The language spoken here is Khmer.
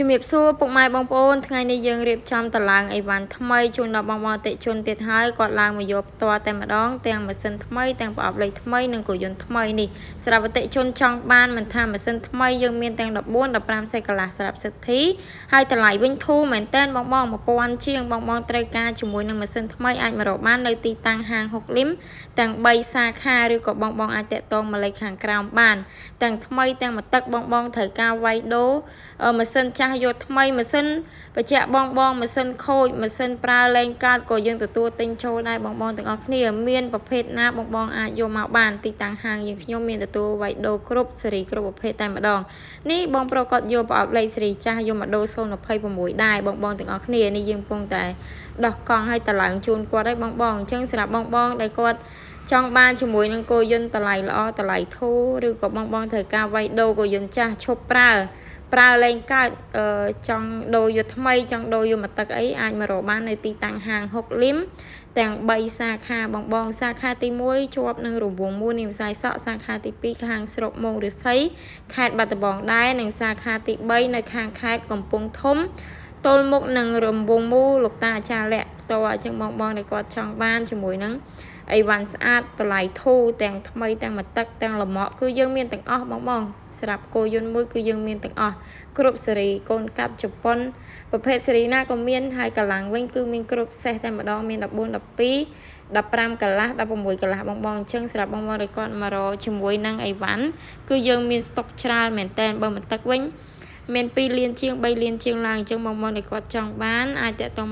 ជំរាបសួរពុកម៉ែបងប្អូនថ្ងៃនេះយើងរៀបចំតឡើងអីវ៉ាន់ថ្មីជូនដល់បងប្អូនអតិថិជនទៀតហើយគាត់ឡើងមកយកផ្ទាល់តែម្ដងទាំងម៉ាស៊ីនថ្មីទាំងប្រអប់លេខថ្មីនិងគោយន្តថ្មីនេះសម្រាប់អតិថិជនចង់បានមិនថាម៉ាស៊ីនថ្មីយើងមានទាំង14 15សេកន្លះសម្រាប់សិទ្ធិហើយតម្លៃវិញធូរមែនតើបងបង1000ជាងបងបងត្រូវការជាមួយនឹងម៉ាស៊ីនថ្មីអាចមករកបាននៅទីតាំងហាងហុកលឹមទាំង3សាខាឬក៏បងបងអាចតាក់ទងមកលេខខាងក្រោមបានទាំងថ្មីទាំងមួយទឹកបងបងត្រូវការវាយដូរម៉ាស៊ីនចាស់យកថ្មីម៉ាស៊ីនបញ្ជាក់បងបងម៉ាស៊ីនខូចម៉ាស៊ីនប្រើលែងកើតក៏យើងទទួលទិញចូលដែរបងបងទាំងអស់គ្នាមានប្រភេទណាបងបងអាចយកមកបានទីតាំងហាងយើងខ្ញុំមានទទួលវាយដូរគ្រប់សេរីគ្រប់ប្រភេទតែម្ដងនេះបងប្រុសគាត់យកប្រអប់លេខសេរីចាស់យកមកដូរ026ដែរបងបងទាំងអស់គ្នានេះយើងកំពុងតែដោះកង់ឲ្យតឡើងជូនគាត់ឲ្យបងបងអញ្ចឹងសម្រាប់បងបងដែលគាត់ចង់បានជាមួយនឹងគោយន្តតម្លៃល្អតម្លៃធូរឬក៏បងបងត្រូវការវាយដូរគោយន្តចាស់ឈប់ប្រើប្រើលែងកើតចង់ដូរយកថ្មីចង់ដូរយកមកទឹកអីអាចមករកបាននៅទីតាំងហាងហុកលឹមទាំង3សាខាបងបងសាខាទី1ជាប់នឹងរង្វង់មូលនាមសាយសក់សាខាទី2ខាងស្រុកមងឫស្សីខេត្តបាត់ដំបងដែរនិងសាខាទី3នៅខាងខេត្តកំពង់ធំទល់មុខនឹងរង្វង់មូលលោកតាអាចារ្យលក្ខផ្ទាល់អញ្ចឹងបងបងដែលគាត់ចង់បានជាមួយនឹងអីវ៉ាន់ស្អាតតម្លៃធូរទាំងថ្មីទាំងមួយទឹកទាំងលម៉កគឺយើងមានទាំងអស់បងបងសម្រាប់គោយន្តមួយគឺយើងមានទាំងអស់គ្រប់សេរីកូនកាត់ជប៉ុនប្រភេទសេរីណាក៏មានហើយកលាំងវិញគឺមានគ្រប់សេះតែម្ដងមាន14 12 15កន្លះ16កន្លះបងបងអញ្ចឹងសម្រាប់បងបងដែលគាត់មករកជាមួយនឹងអីវ៉ាន់គឺយើងមានស្តុកច្រើនមែនតើបើមិនទឹកវិញមាន2លានជាង3លានជាងឡើងអញ្ចឹងបងបងដែលគាត់ចង់បានអាចតាក់ទង